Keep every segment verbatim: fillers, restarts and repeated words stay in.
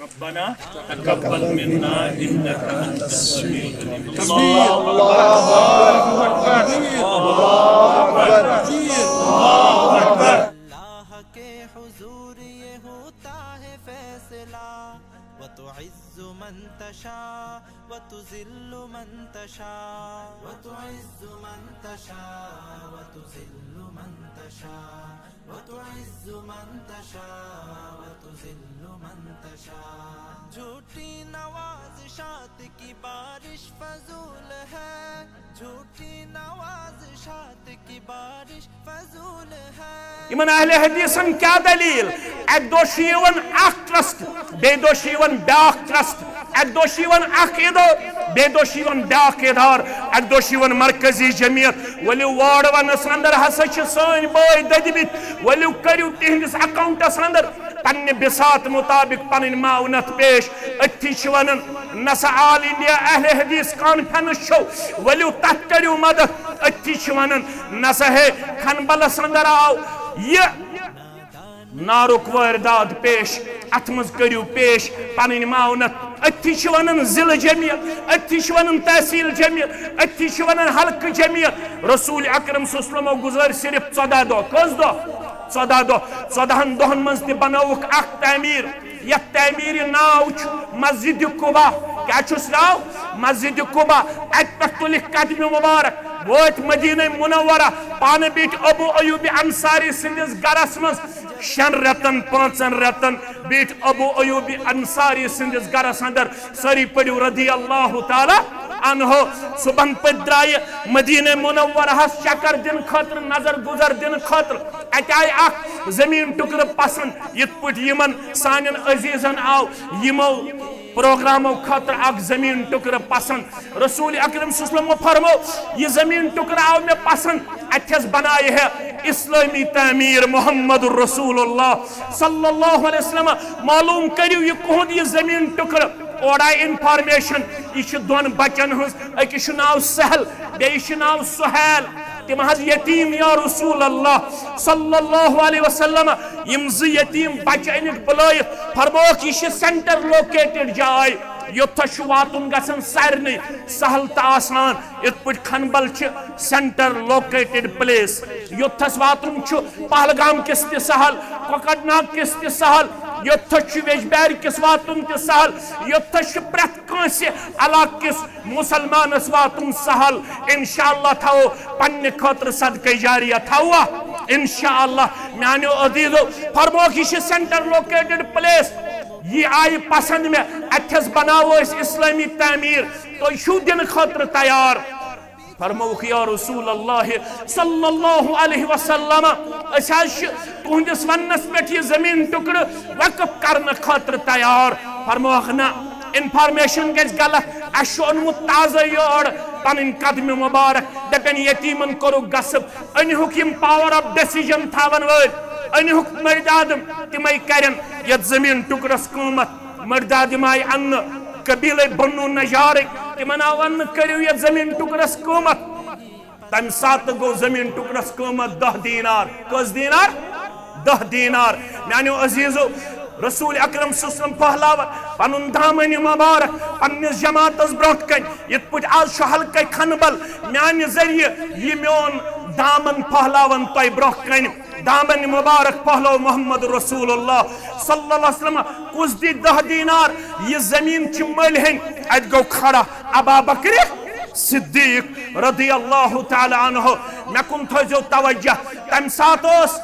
ربنا تقبل منا انك انت السميع العليم. اللہ کے حضور یہ ہوتا ہے فیصلہ، وتعز من تشاء وتذل من تشاء، وتعز من تشاء وتذل من تشاء، وتعز من تشاء وتذل من تشاء۔ جھوٹی نوازشات کی بارش فضول ہے، جھوٹی نوازشات کی بارش فضول ہے۔ یِمن اہل حدیثن کیا دلیل؟ اکہِ دۄہ چھُ یِوان اکھ ٹرسٹ، بیٚیہِ دۄہ چھُ یِوان بیاکھ ٹرسٹ، اکہِ دۄہ چھُ یِوان اکھ ادارٕ، بیٚیہِ دۄہ چھُ یِوان بیاکھ ادارٕ، اکہِ دۄہ چھُ یِوان مرکزی جمعیت۔ ؤلِو وارڈ ونس اندر ہسا چھِ سٲنۍ بٲے دٔدمٕتۍ، ؤلِو کٔرِو تِہنٛدِس اکاؤنٹس اندر پننہِ بساط مطابق پنٕنۍ معاونت پیش۔ أتھی چھِ ونان نسا آل انڈیا اہل حدیث کانفرنس چھو، ؤلِو تتھ کٔرِو مدد۔ أتھی چھِ ونان نسا ہے کھنبلس اندر آو یہِ نارُک وٲرۍ داد پیش، اتھ منٛز کٔرِو پیش پنٕنۍ معاونت۔ أتھی چھِ ونان ضلع جمعیت، أتھی چھِ ونان تحصیل جمعیت، أتھی چھِ ونان حلقہٕ جمعیت۔ رسول اکرم صلی اللہ علیہ وسلمو گُزٲرۍ صرف ژۄداہ دۄہ۔ کٔژ دۄہ؟ ژۄداہ دۄہ۔ ژۄدہن دۄہن منٛز تہِ بنٲوٕکھ اکھ تعمیٖر، یتھ تعمیٖرِ ناو چھُ مسجد قباء۔ کیٛاہ چھُس ناو؟ مسجد قباء۔ اتہِ پٮ۪ٹھ تُلِکھ قدمِ مبارک، وٲتۍ مدینہ منورہ، پانہٕ بیٖٹھۍ ابو ایوب انصاری سٕنٛدِس گرس منٛز۔ شٮ۪ن رٮ۪تن، پانٛژن رٮ۪تن بیٖٹھۍ ابو ایوب انصاری سٕنٛدِس گرس اندر۔ سٲری پٔرِو رضی اللہ تعالیٰ عنہ۔ صبحن پٔتۍ درٛایہِ مدینہ منورہس چکر دِنہٕ خٲطرٕ، نظر گُزر دِنہٕ خٲطرٕ۔ اتہِ آیہِ اکھ زٔمیٖن ٹُکرٕ پسند، یِتھ پٲٹھۍ یِمن سانٮ۪ن عزیزن آو یِمو پروگرامو خٲطرٕ اکھ زٔمیٖن ٹُکرٕ پسند۔ رسول اکرم صلی اللہ علیہ وسلمو فرمو، یہِ زٔمیٖن ٹُکرٕ آو مےٚ پسند، اتہِ تھس بنایہِ ہے اسلٲمی تعمیٖر محمد رسول اللہ صلی اللہ علیہ وسلم۔ معلوم کٔرِو یہِ کُہُنٛد یہِ زٔمیٖن ٹُکرٕ۔ اورٕ آیہِ انفارمیشن، یہِ چھِ دۄن بچن ہٕنٛز، أکِس چھُ ناو سہل، بیٚیِس چھُ ناو سہیل۔ تِم حظ یتیٖم یا رسول اللہ صلی اللہ علیہ وسلم، یِم زٕ یتیٖم بچہٕ أنِکھ بُلٲیِتھ۔ فرمووُکھ، یہِ چھِ سینٹر لوکیٹڈ جاے، یوٚتتھس چھُ واتُن گژھان سارنٕے سہل تہٕ آسان۔ یِتھ پٲٹھۍ کھنبل چھِ سینٹر لوکیٹڈ پلیس، یوٚتتھس واتُن چھُ پہلگام کِس تہِ سہل، کۄکرناگ کِس تہِ سہل، یوٚتتھس چھُ ویجبیارِ کِس واتُن تہِ سہل، یوٚتتھس چھُ پرٛٮ۪تھ کٲنٛسہِ علاقہٕ کِس مسلمانس واتُن سہل۔ انشاءاللہ تھاوو پننہِ خٲطرٕ صدقہ جاریہ، تھاووا؟ انشاءاللہ۔ میانیو عزیزو، فرموکھ، یہِ چھِ سینٹر لوکیٹڈ پلیس، یہِ آیہِ پسند مےٚ، اتہِ تھس بناوو أسۍ اسلٲمی تعمیٖر، تُہۍ چھِو دِنہٕ خٲطرٕ تیار؟ فرمووُکھ، یا رسول اللہ صلی اللہ علیہ وسلم، أسۍ حظ چھِ تُہنٛدِس وننس پٮ۪ٹھ یہِ زٔمیٖن ٹُکڑٕ وقف کرنہٕ خٲطرٕ تیار۔ فرمووُکھ، نہ، انفارمیشن گژھِ غلط، اسہِ چھُ اوٚنمُت تازٕ یور پنٕنۍ قدمہِ مبارک، دپن یتیٖمن کوٚرُکھ غصب، أنِہُکھ یِم پاور آف ڈیسیجن تھاون وٲلۍ، أنِہُکھ مٔرۍ آدم، تِمے کرن یتھ زٔمیٖن ٹُکڑس قۭمتھ۔ مٔرۍ آدم آیہِ اننہٕ، قبیلے بنو نجارٕکۍ، تِمن آو وننہٕ، کٔرِو یتھ زٔمیٖن ٹُکڑس قۭمتھ۔ تمہِ ساتہٕ گوٚو زٔمیٖن ٹُکڑس قۭمتھ دَہ دینار۔ کٔژ دینار؟ دَہ دینار۔ میانیو عزیزو، رسول اکرم صلی اللہ علیہ وسلم پھہلاوان پنُن دامن مبارک پننِس جماعتس برونٛہہ کنہِ، یِتھ پٲٹھۍ آز چھُ حلقے کھنبل میانہِ ذٔریعہٕ یہِ میون دامن پھہلاوان تۄہہِ برونٛہہ کنہِ۔ دامن مبارک پھہلو محمد رسول اللہ صلی اللہ علیہ وسلم۔ کُس دی دَہ دینار؟ یہِ زٔمیٖن چھِ مٔلۍ ہٕنٛدۍ۔ اتہِ گوٚو کھڑا ابا بکر صدیق رضی اللہ تعالیٰ عنہ۔ مےٚ کُن تھٲیزیو توجہ، تمہِ ساتہٕ ٲس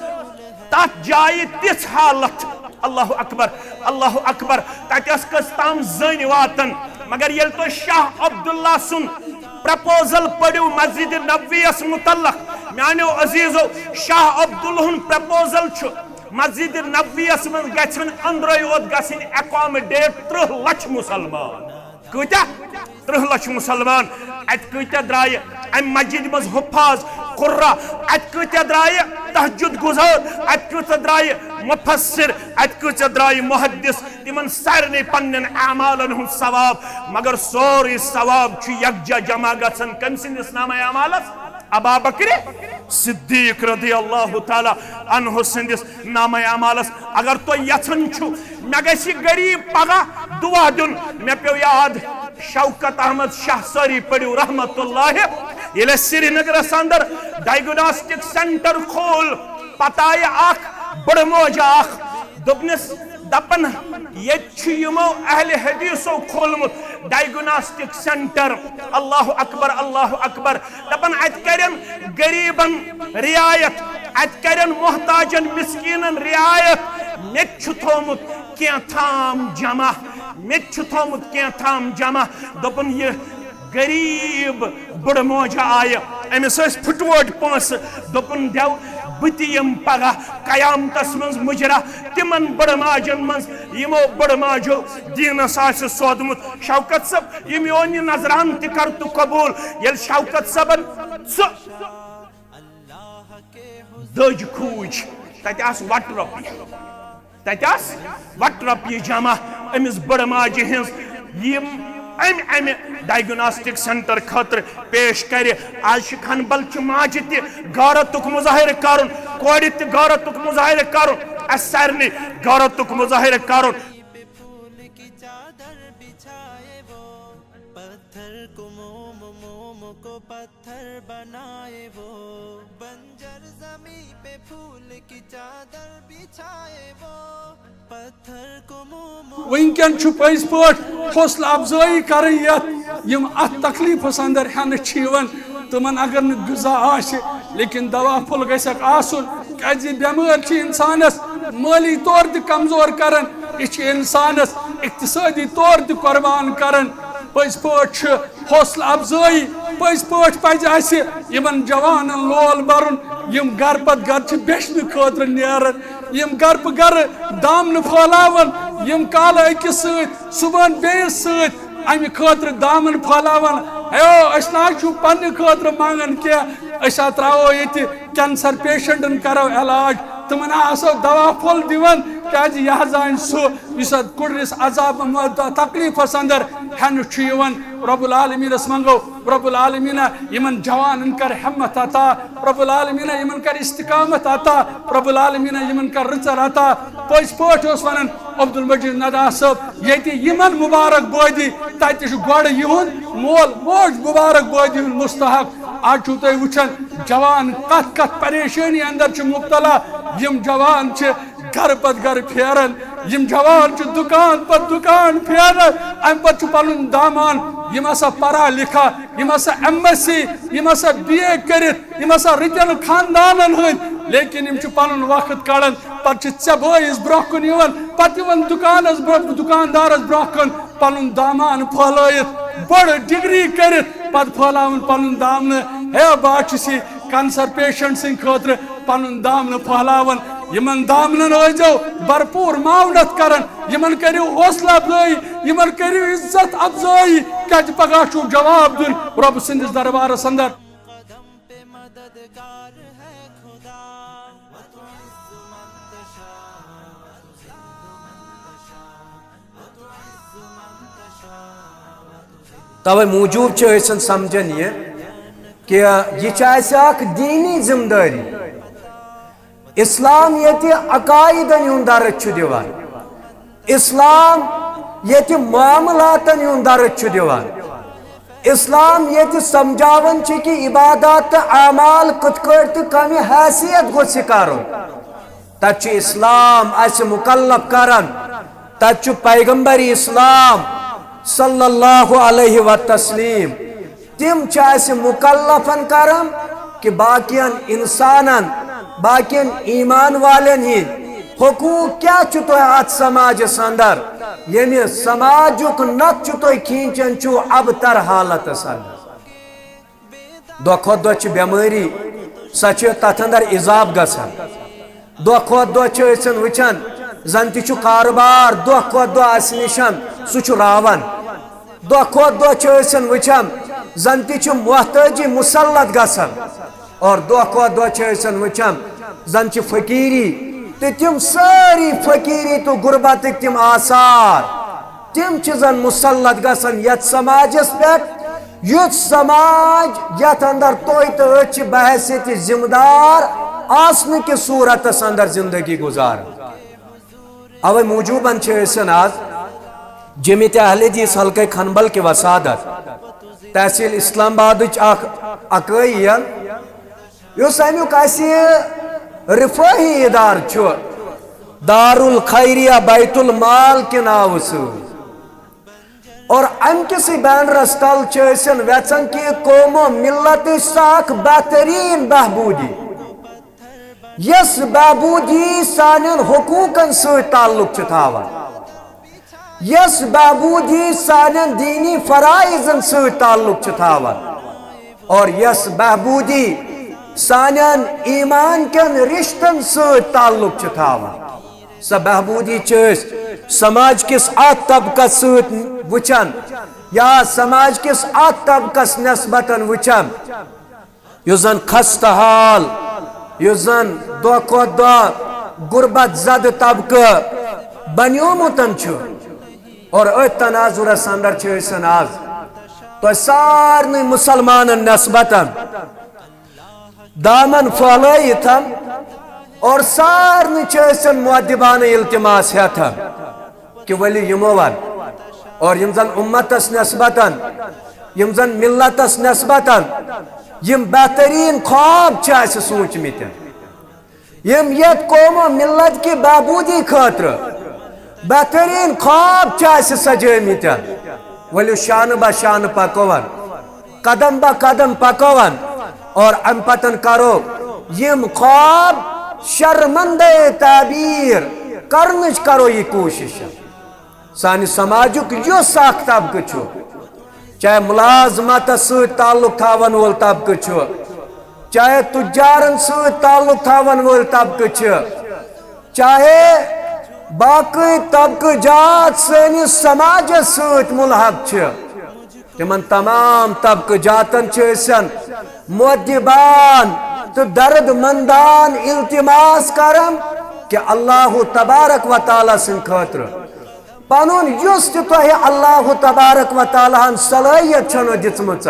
تتھ جایہِ تِژھ حالت۔ اللہ اکبر، اللہ اکبر۔ تتہِ ٲس کٔژ تام زٔنۍ واتان، مگر ییٚلہِ تۄہہِ شاہ عبداللہ سُنٛد پرپوزل پٔرِو مسجد نبوی یس متعلق، میانیو عزیزو، شاہ عبداللہ ہُنٛد پرپوزل چھُ مسجد نبوی یس منٛز گژھن أنٛدرے یوت گژھٕنۍ اکامڈیٹ ترٕٛہ لچھ مسلمان۔ کۭتیاہ؟ ترٕٛہ لچھ مسلمان۔ اتہِ کۭتیاہ درایہِ امہِ مسجد منٛز حفاظ، قرہ؟ اتہِ کۭتیاہ درایہِ تہجد گزار؟ اتہِ کۭژاہ درایہِ مفسر؟ اتہِ کۭژاہ درایہِ محدث؟ تِمن سارنٕے پننٮ۪ن اعمالن ہُنٛد ثواب، مگر سورُے ثواب چھُ یکجا جمع گژھان کٔمۍ سٕنٛدِس نامہ اعمالس؟ ابا بکرِ صدیق رضی اللہ تعالیٰ عنہ سٕنٛدِس نامہ اعمالس، اگر تُہۍ یژھان چھِو مےٚ گژھِ غریب پگاہ دعا دیُن، مےٚ پیوٚو یاد شوکت احمد شاہ سٲری پٔرِو رحمت اللہ، ییٚلہِ اَسہِ سرینگرس اندر ڈائگناسٹک سینٹر کھول، پتہٕ آیہِ اکھ بٔڑ موج اکھ، دوٚپنس، دپان، ییٚتہِ چھُ یِمو اہل حدیثو کھولمُت ڈائگناسٹک سینٹر۔ اللہ اکبر، اللہ اکبر۔ دپان، اتہِ کرن غریبن رعایت، اتہِ کرن محتاجن مسکینن رعایت۔ مےٚ تہِ چھُ تھومُت کینٛہہ تام جمع، مےٚ تہِ چھُ تھومُت کینٛہہ تام جمع۔ دوٚپُن، یہِ غریب بٕڑٕ موج آیہِ، أمِس ٲسۍ پھُٹووٹۍ پونٛسہٕ، دوٚپُن، دٮ۪و بہٕ تہِ یِمہٕ پگاہ قیامتس منٛز مُجرا تِمن بٕڑٕ ماجن منٛز، یِمو بٕڑٕ ماجو دیٖنس آسہِ سوٗزمُت۔ شوکت صٲب، یہِ میون یہِ نذرانہٕ تہِ کر تہٕ قبوٗل۔ ییٚلہِ شوکت صٲبن سُہ دٔج کھوٗج، تتہِ آسہٕ وٹہٕ رۄپیہِ۔ تتہِ آسہٕ وٹہٕ رۄپیہِ جمع أمِس بٕڑٕ ماجہِ ہٕنٛز، یِم امہِ امہِ ڈائگناسٹک سینٹر خٲطرٕ پیش کرِ۔ آز چھِ کھنبل چہِ ماجہِ تہِ غیرتُک مظاہرٕ کرُن، کورِ تہِ غیرتُک مظاہرٕ کرُن، اسہِ سارنٕے غیرتُک مظاہرٕ کرُن۔ پتھر کو موم، موم کو پتھر بنائے وہ، بنجر زمین پہ پھول کی چادر بچھائے وہ، پتھر کو موم۔ وٕنکیٚن چھُ پٔزۍ پٲٹھۍ حوصلہٕ افزٲیی کرٕنۍ یتھ، یِم اتھ تکلیفس اندر ہٮ۪نہٕ چھِ یِوان، تِمن اگر نہٕ غذا آسہِ، لیکن دوا پھوٚل گژھٮ۪کھ آسُن، کیازِ یہِ بٮ۪مٲرۍ چھِ انسانس مٲلی طور تہِ کمزور کران، یہِ چھِ انسانس اقتصٲدی طور تہِ قربان کران۔ پٔزۍ پٲٹھۍ چھِ حوصلہٕ افزٲیی، پٔزۍ پٲٹھۍ پزِ اسہِ یِمن جوانن لول برُن، یِم گرٕ پتہٕ گرٕ چھِ بیچھنہٕ خٲطرٕ نیران، یِم گرٕ پتہٕ گرٕ دامنہٕ پھٲلاوان، یِم کالہٕ أکِس سۭتۍ، صبحن بیٚیِس سۭتۍ، امہِ خٲطرٕ دامن پھٲلاوان۔ ہیو، أسۍ نہ حظ چھِو پننہِ خٲطرٕ منگان کینٛہہ، أسۍ ہا ترٛاوو ییٚتہِ کینسر پیشنٹن کرو علاج، تِمن ہا آسو دوا پھوٚل دِوان، کیازِ یہِ حظ آنہِ سُہ یُس اتھ کُڑرِس عذاب تکلیفس اندر ہٮ۪نہٕ چھُ یِوان۔ رب العالمینس منگو، رب العالمینا یِمن جوانن کر ہمت عطا، رب العالمینا یِمن کر استقامت عطا، رب العالمینا یِمن کر رٕژر عطا۔ پٔزۍ پٲٹھۍ اوس ونان عبدالمجید ندہ صٲب، ییٚتہِ یِمن مبارک بٲدی، تتہِ چھُ گۄڈٕ یِہُنٛد مول موج مبارک بٲدی ہُنٛد مستحق۔ آز چھِو تُہۍ وٕچھان جوان کتھ کتھ پریشٲنی اندر چھِ مبتلا، یِم جوان چھِ گرٕ پتہٕ گرٕ پھیران، یِم جوان چھِ دُکان پتہٕ دُکان پھیران، امہِ پتہٕ چھُ پنُن دامان، یِم ہسا پرا لکھا، یِم ہسا ایم ایس سی، یِم ہسا بی اے کٔرِتھ، یِم ہسا رٕتٮ۪ن خاندانن ہٕنٛدۍ، لیکن یِم چھِ پنُن وقت کڑان، پتہٕ چھِ ژےٚ بٲیِس برونٛہہ کُن یِوان، پتہٕ یِوان دُکانس برونٛہہ، دُکاندارس برونٛہہ کُن، پنُن دامان پھٔہلٲیِتھ، بٔڑ ڈگری کٔرِتھ، پتہٕ پھٔہلاوان پنُن دامنہٕ۔ ہے، بہٕ حظ چھُس یہِ کینسر پیشنٹ سٕنٛدِ خٲطرٕ پنُن دامنہٕ پھٔہلاوان۔ یِمن دامنن ٲسۍزیو بھرپوٗر معاونت کران، یِمن کٔرِو حوصلہٕ افزٲیی، یِمن کٔرِو عزت افزٲیی، کیازِ پگاہ چھُو جواب دیُن رۄب سٕنٛدِس دربارس اندر۔ توے موٗجوٗب چھِ أسۍ سمجھان یہِ کہِ یہِ چھِ اَسہِ اکھ دیٖنی ذمہٕ دٲری۔ اسلام ییٚتہِ عقایدن ہُنٛد درس چھُ دِوان، اسلام ییٚتہِ معاملاتن ہُنٛد درس چھُ دِوان، اسلام ییٚتہِ سمجھاوان چھِ کہِ عبادات تہٕ اعمال کِتھ کٲٹھۍ تہٕ کمہِ حیثیت گوٚژھ یہِ کرُن۔ تتہِ چھُ اسلام اسہِ مکلف کران، تتہِ چھُ پیغمبر اسلام صلی اللہ علیہ وتسلیم، تِم چھِ اسہِ مکلفن کران کہِ باقین انسانن، باقین ایمان والٮ۪ن ہٕنٛدۍ حقوٗق کیٛاہ چھُ تۄہہِ اتھ سماجس اندر، ییٚمہِ سماجُک نقشہٕ تُہۍ کھینچان چھِو ابتر حالتس اندر۔ دۄہ کھۄتہٕ دۄہ چھِ بٮ۪مٲری، سۄ چھِ تتھ اندر اضافہٕ گژھان۔ دۄہ کھۄتہٕ دۄہ چھِ أسۍ وٕچھان، زن تہِ چھُ کارٕبار دۄہ کھۄتہٕ دۄہ اسہِ نِش، سُہ چھُ راوان۔ دۄہ کھۄتہٕ دۄہ چھِ أسۍ وٕچھان، زن تہِ چھِ محتٲجی مسلط گژھان۔ اور دۄہ کھۄتہٕ دۄہ چھِ أسۍ وٕچھان، زن چھِ فقیٖری، تہٕ تِم سٲری فقیٖری تہٕ غربتٕکۍ تِم آثار، تِم چھِ زن مسلط گژھان یتھ سماجس پٮ۪ٹھ، یُتھ سماج یتھ اندر تُہۍ تہٕ أسۍ چھِ بحیثیت ذمہ دار آسنہٕ کِس صورتس اندر زندگی گزاران۔ اوے موجوبن چھِ أسۍ آز جمعیت اہل حدیث حلقہ کھنبل کہِ وسادت تحصیل اسلام آبادٕچ اکھ اکٲیی، یُس امیُک اسہِ رفٲہی ادارٕ چھُ، دارالخیریہ بیت المال کہِ ناوٕ سۭتۍ۔ اور امہِ کِسٕے بینرس تل چھِ أسۍ ویژھان کہِ قوم و ملتٕچ سۄ اکھ بہترین بہبودی، یۄس بہبودی سانٮ۪ن حقوقن سۭتۍ تعلق چھِ تھاوان، یۄس بہبودی سانٮ۪ن دینی فرائضن سۭتۍ تعلق چھِ تھاوان، اور یۄس بہبودی سانٮ۪ن ایمان کٮ۪ن رشتن سۭتۍ تعلق چھِ تھاوان۔ سۄ بہبودی چھِ أسۍ سماج کِس اتھ طبقس سۭتۍ وٕچھان، یا سماج کِس اتھ طبقس نسبتاً وٕچھان، یُس زن خستہٕ حال، یُس زن دۄہ کھۄتہٕ دۄہ غربت زدٕ طبقہٕ بنیومُت چھُ۔ اور أتھۍ تناظرس اندر چھِ أسۍ آز تۄہہِ سارنٕے مسلمانن نسبتاً دامن پھہلٲیِتھ، اور سارنٕے چھِ أسۍ مؤدبانہٕ التماس ہٮ۪تھ کہِ ؤلِو یِمو وَن، اور یِم زن امتس نسبتاً، یِم زن ملتس نسبتاً یِم بہترین خواب چھِ اسہِ سوٗنچمٕتۍ، یِم یتھ قوم و ملت کہِ بہبودی خٲطرٕ بہترین خواب چھِ اسہِ سجٲومٕتۍ، ؤلِو شانہٕ بہ شانہٕ پکوون، قدم بہ قدم پکوون، اور امہِ پتن کرو یِم خواب شرمندے تعبیر کرنٕچ کرو یہِ کوٗشش۔ سانہِ سماجُک یُس اکھ طبقہٕ چھُ، چاہے ملازمتس سۭتۍ تعلق تھاون وول طبقہٕ چھُ، چاہے تجارن سۭتۍ تعلق تھاون وٲلۍ طبقہٕ چھِ، چاہے باقٕے طبقہٕ جات سٲنِس سماجس سۭتۍ ملحق چھِ، تِمن تمام طبقہٕ جاتن چھِ أسۍ مؤدبان تہٕ درد مندان التماس کران کہِ اللہ تبارک و تعالیٰ سٕنٛدِ خٲطرٕ پنُن یُس تہِ تۄہہِ اللہ تبارک و تعالیٰ ہن صلٲحیت چھنو دِژمٕژ،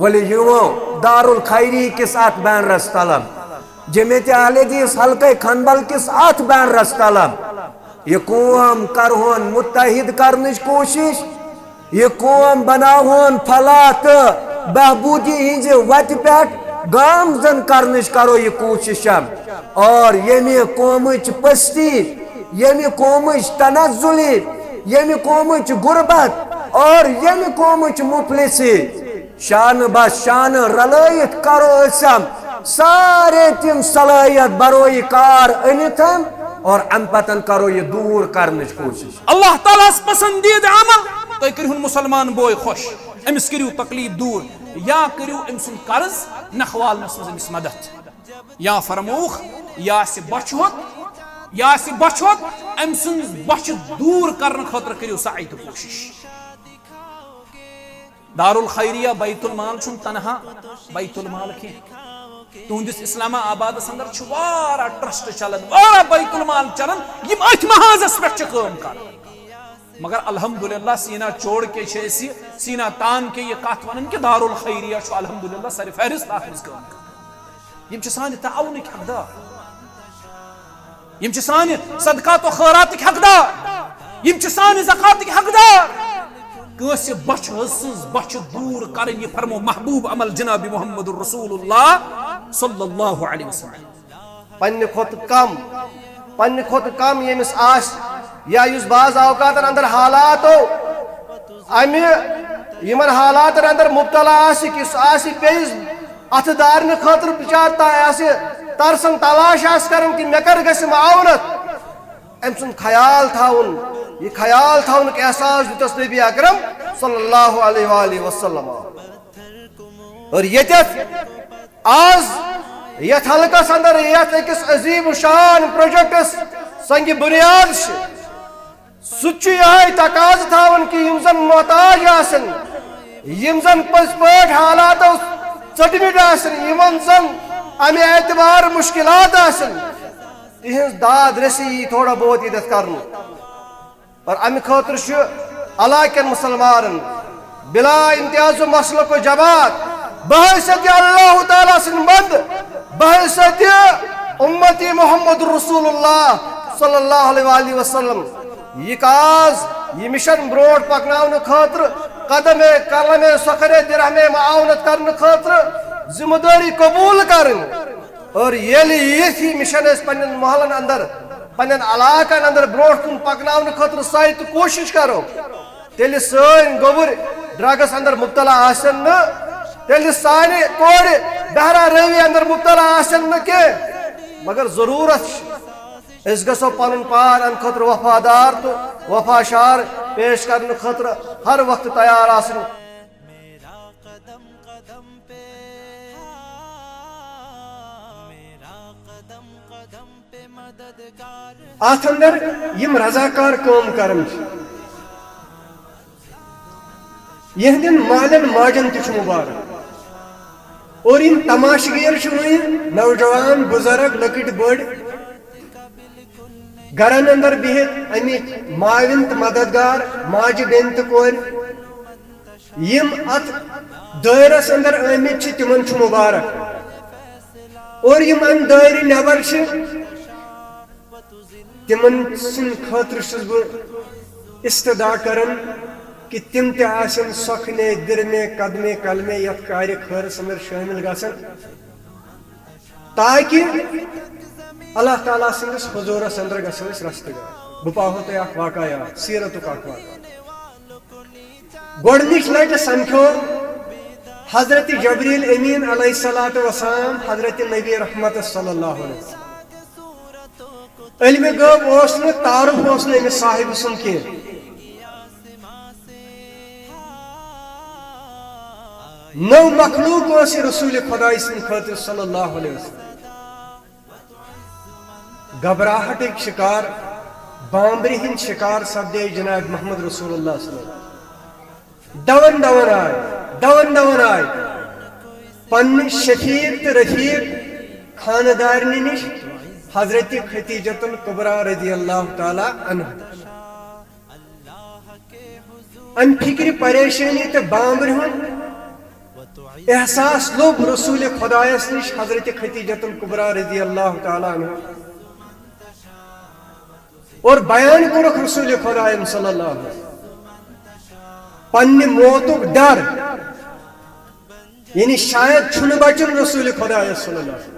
ؤلِو یِمو دارالخیری کِس اتھ بینرس تلم، جمعیت اہل حدیث حلقہ کھنبل کِس اتھ بینرس تلم، یہِ قوم کرہون متحد کرنٕچ کوٗشش، یہِ قوم بناوہون فلاح تہٕ بہبودی ہٕنٛزِ وتہِ پٮ۪ٹھ گامزن کرنٕچ کرو یہِ کوٗشش۔ اور ییٚمہِ قومٕچ پستی، ییٚمہِ قومٕچ تنزلی، ییٚمہِ قومٕچ غربت اور ییٚمہِ قومٕچ مفلسی شانہٕ بہ شانہٕ رلٲیِتھ کرو أسۍ یِم سارے تِم صلٲحیت بروئی کار أنِتھ اور امہِ پتن کرو یہِ دوٗر کرنٕچ کوٗشش۔ اللہ تعالیٰ ہس پسندیدٕ عمل، تُہۍ کٔرِہُن مسلمان بوے خۄش، أمِس کٔرِو تکلیف دوٗر، یا کٔرِو أمۍ سُنٛد قرض نکھٕ والنس منٛز أمِس مدد، یا فرمووُکھ، یہِ آسہِ بۄچھِ ہوٚت، یہِ آسہِ بۄچھِ ہوٚت، أمۍ سٕنٛز بۄچھِ دوٗر کرنہٕ خٲطرٕ کٔرِو سعی تہٕ کوٗشش۔ دارالخیریہ بیت المال چھُنہٕ تنہا بیت المال کینٛہہ۔ تُہنٛدِس اسلام آبادس اندر چھُ واریاہ ٹرسٹ چلان، واریاہ بیت المال چلان، یِم أتھۍ محاذس پٮ۪ٹھ چھِ کٲم کران۔ مگر الحمدللہ سینا چھوڑ کے چھِ أسۍ یہِ، سینا تان کے یہِ کتھ ونان کہِ دارالخیریہ چھُ الحمدللہ سر فہرست اتھ منٛز کٲم کران۔ یِم چھِ سانہِ تعاونٕکۍ حقدار۔ یِم چھِ سانہِ صدقات و خٲراتٕکۍ حقدار۔ یِم چھِ سانہِ زکاتٕکۍ حقدار۔ کٲنٛسہِ بۄچھِ ہٕنٛز سٕنٛز بۄچھِ دوٗر کرٕنۍ، یہِ فرمو محبوب عمل جناب محمد رسول اللہ صلی اللہ علیہ وسلم۔ پننہِ کھۄتہٕ کم، پننہِ کھۄتہٕ کم ییٚمِس آسہِ، یا یُس بعض اوقاتن اندر حالاتو امہِ، یِمن حالاتن اندر مبتلا آسہِ، کہِ سُہ آسہِ بیٚیِس اتھٕ دارنہٕ خٲطرٕ بِچارٕ تام آسہِ ترسان، تلاش آسہِ کران کہِ مےٚ کر گژھِ معاونت۔ أمۍ سُنٛد خیال تھاوُن، یہِ خیال تھاونُک احساس دیُتس نبی اکرم صلی اللہ علیہ وآلہ وسلم۔ اور ییٚتٮ۪تھ آز یتھ حلقس اندر یتھ أکِس عظیم شان پروجیکٹس سنگ بنیاد چھِ، سُہ تہِ چھُ یِہوٚے تقاضہٕ تھاوان کہِ یِم زن محتاج آسن، یِم زن پٔزۍ پٲٹھۍ حالاتو ژٔٹمٕتۍ آسن، یِمن زن امہِ اعتبار مشکلات آسن، تِہنٛز داد رسی یی تھوڑا بہت ییٚتٮ۪تھ کرنہٕ۔ اور امہِ خٲطرٕ چھُ علاقہٕ کٮ۪ن مسلمانن، بلا امتیاز و مسلک و جماعت، بحیثیت اللہ تعالیٰ سٕنٛدۍ بندٕ، بحیثیت امتی محمد رسول اللہ صلی اللہ علیہ وآلہ وسلم۔ یہ کاز، یہ مشن برونٛٹھ پکناونہٕ خٲطرٕ، قدم قلم سخر درہم معاونت کرنہٕ خٲطرٕ ذمہ دٲری قبول کرٕنۍ۔ اور ییٚلہِ یِتھ ہی مشن أسۍ پننٮ۪ن محلن اندر، پننٮ۪ن علاقن اندر برونٛٹھ کُن پکناونہٕ خٲطرٕ سعی تہٕ کوٗشش کرو، تیٚلہِ سٲنۍ گوٚبُر ڈرگس اندر مبتلا آسن نہٕ، تیٚلہِ سانہِ کورِ بہرا رٲوی اندر مبتلا آسن نہٕ کینٛہہ۔ مگر ضروٗرت چھِ أسۍ گژھو پنُن پان امہِ خٲطرٕ وفادار تہٕ وفا شار پیش کرنہٕ خٲطرٕ ہر وقتہٕ تیار آسٕنۍ۔ اتھ اندر یم رضاکار کٲم کران چھِ، یہندٮ۪ن مالٮ۪ن ماجن تہِ چھُ مبارک۔ اور یم تماشگیر چھِ وۄنۍ نوجوان، بزرگ، لۄکٕٹۍ بٔڑۍ، گرن اندر بِہِتھ امِکۍ معاون تہٕ مددگار، ماجہِ بیٚنہِ تہٕ کورِ، یم اتھ دٲیرس اندر آمٕتۍ چھِ، تمن چھُ مبارک۔ اور یم امہِ دٲیرٕ نٮ۪بر چھِ، تمن سٕنٛدِ خٲطرٕ چھُس بہٕ استدعا کران کہ تم تہِ آسن سۄکھنے، درمے، قدمے، قلمے یتھ کارِ خٲرس اندر شٲمِل گژھان، تاکہ اللہ تعالیٰ سٕنٛدِس حضوٗرس اندر گژھو أسۍ رستہٕ گار۔ بہٕ پاوہو تۄہہِ اکھ واقعہ یاد، سیرتُک اکھ واقعہ۔ گۄڈٕنِچ لٹہِ سمکھیو حضرت جبریل امین علیہ الصلوۃ والسلام حضرت نبی رحمت صلی اللہ علیہ وسلم۔ علم غیب اوس نہٕ، تعارف اوس نہٕ أمِس صاحب سُنٛد کینٛہہ۔ نٔو مخلوق اوس یہِ رسول خداے سٕنٛدِ خٲطرٕ صلی اللہ علیہ وسلم۔ گھبراہٹٕکۍ شکار، بامبرِ ہٕنٛدۍ شکار سپدے جناب محمد رسول اللہ صلی اللہ علیہ وسلم۔ دون دون آے، دون دون آے پننہِ شفیق تہٕ رفیق خاندارنہِ نِش حضرت خدیجۃ الکبریٰ رضی اللہ تعالیٰ عنہا۔ امہِ فکرِ، پریشٲنی تہٕ بامبرِ ہُنٛد احساس لوٚب رسول خدایس نِش حضرت خدیجۃ الکبریٰ رضی اللہ تعالیٰ عنہا۔ اور بیان کوٚرُکھ رسول خدایَن صلی اللہ علیہ وسلم پننہِ موتُک ڈر، یعنی شاید چھُنہٕ بچُن رسول خدایَس صلی اللہ علیہ وسلم۔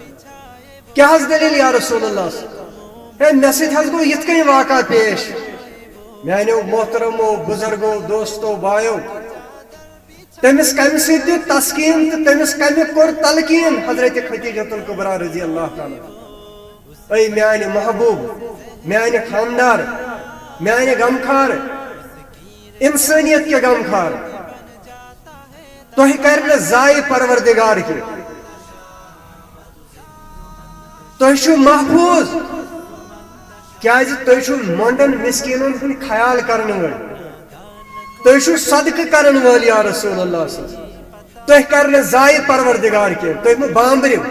کیٛاہ حظ دٔلیٖل یا رسول اللہ؟ ہے، مےٚ سۭتۍ حظ گوٚو یِتھ کٔنۍ واقعہ پیش۔ میٛانیو محترمو، بزرگو، دوستو، بایو، تٔمِس کمہِ سۭتۍ دیُت تسکیٖن تہٕ تٔمِس کمہِ کوٚر تلقیٖن حضرت خدیجۃ الکبریٰ رضی اللہ تعالیٰ عنہا؟ اے میانہِ محبوب، میانہِ خاندار، میانہِ غمخار، انسانیت کے غمخار، تۄہہِ کرِ نہٕ ضایع پروردگار کینٛہہ۔ تُہۍ چھِو محفوٗظ، کیازِ تُہۍ چھِو مۄنڈن مسکیٖنن ہُنٛد خیال کرن وٲلۍ، تُہۍ چھِو صدقہٕ کرن وٲلۍ یا رسول اللہ صلی اللہ علیہ وسلم۔ تُہۍ کرِ نہٕ ضایع پروردگار کینٛہہ، تُہۍ مہٕ بامبرِو۔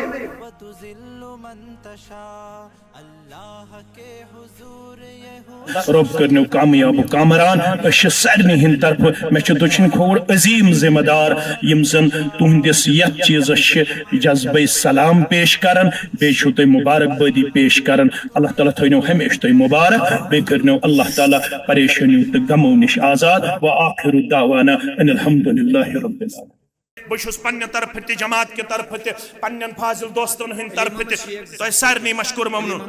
رۄب کٔرنو کامیاب و کامران۔ أسۍ چھِ سارنٕے ہٕنٛدِ طرفہٕ، مےٚ چھِ دٔچھِنۍ کھووُر عظیٖم ذمہٕ دار، یِم زن تُہنٛدِس یتھ چیٖزس چھِ جذبے سلام پیش کران، بیٚیہِ چھِو تُہۍ مبارک بٲدی پیش کران۔ اللہ تعالیٰ تھٲینو ہمیشہِ تُہۍ مبارک، بیٚیہِ کٔرنو اللہ تعالیٰ پریشٲنیو تہٕ غمو نِش آزاد۔ و آخر دعوانا ان الحمد للہ رب العالمین۔ بہٕ چھُس پننہِ طرفہٕ تہِ، جماعت کہِ طرفہٕ تہِ، پننٮ۪ن فاضل دوستن ہٕنٛدِ طرفہٕ تہِ تۄہہِ سارنٕے مشکور ممنون۔